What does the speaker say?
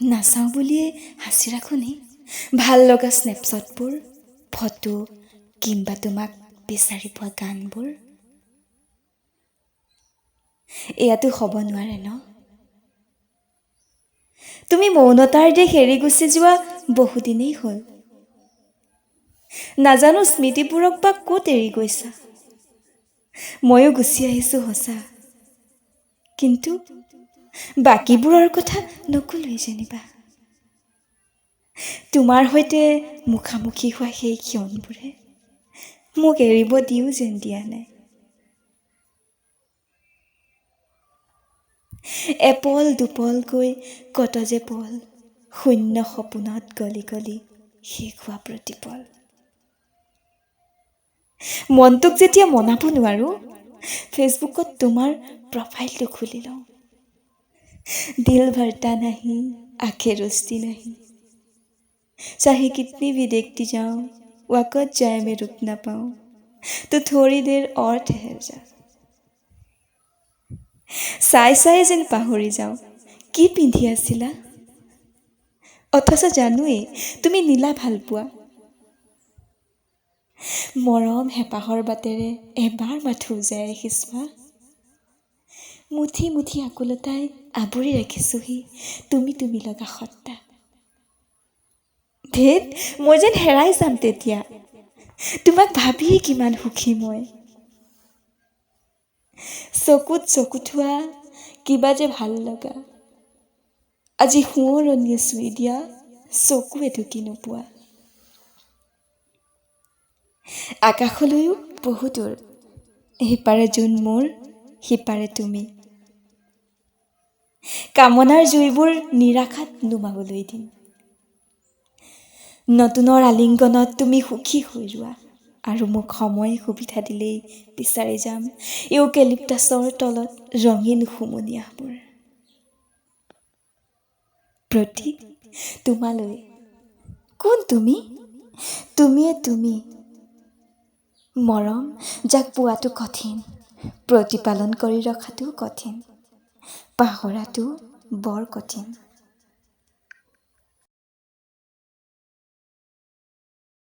নাচাওঁ বুলিয়ে সাঁচি ৰাখোঁ নি ভাল লগা স্নেপশ্বটবোৰ, ফটো কিম্বা তোমাক বিচাৰি পোৱা গানবোৰ? এয়াতো হ'ব নোৱাৰে ন? তুমি মৌনতাৰ দেশ এৰি গুচি যোৱা বহুদিনেই হ'ল। নাজানো স্মৃতিবোৰক বা ক'ত এৰি গৈছা। ময়ো গুচি আহিছোঁ সঁচা, কিন্তু বাকীবোৰৰ কথা নকলোৱেই যেনিবা। তোমাৰ সৈতে মুখামুখি হোৱা সেই ক্ষণবোৰে মোক এৰিব দিও যেন দিয়া নাই। এপল দুপলকৈ কত যে পল শূন্য সপোনত গলি গলি শেষ হোৱা প্ৰতিপল। মনটোক যেতিয়া মনাব নোৱাৰোঁ, ফেচবুকত তোমাৰ প্ৰফাইলটো খুলি লওঁ। দিল ভৰতা নাহি, আঁখে ৰুচতি নাহি, চাহে কিতনি ভি দেখতি যাওঁ, ৱাকত যায় মে ৰুক নাপাওঁ, তো থোড়ি দেৰ অৰ ঠেহেৰ যা। চাই চাই যেন পাহৰি যাওঁ কি পিন্ধি আছিলা, অথচ জানোৱেই তুমি নীলা ভাল পোৱা। মৰম হেঁপাহৰ বাটেৰে এবাৰ মাথো উজাই ৰাখিছোৱা, মুঠি মুঠি আকুলতাই আৱৰি ৰাখিছোহি তুমি তুমি লগা সত্তা। ধেত, মই যেন হেৰাই যাম তেতিয়া। তোমাক ভাবিয়েই কিমান সুখী মই। চকুত চকু থোৱা কিবা যে ভাল লগা, আজি সোঁৱৰণীয়ে চুই দিয়া চকু এটুকি নোপোৱা। আকাশলৈও বহু দূৰ, সিপাৰে জোন মোৰ, সিপাৰে তুমি। কামনাৰ জুইবোৰ নিৰাশাত নুমাবলৈ দিম। নতুনৰ আলিংগনত তুমি সুখী হৈ যোৱা আৰু মোক সময় সুবিধা দিলেই বিচাৰি যাম ইউকেলিপ্টাছৰ তলত ৰঙীন হুমুনিয়াহবোৰ। প্ৰতি তোমালৈ, কোন তুমি? তুমিয়ে তুমি। মৰম যাক পোৱাটো কঠিন, প্ৰতিপালন কৰি ৰখাটোও কঠিন, পাহৰাটো বৰ কঠিন।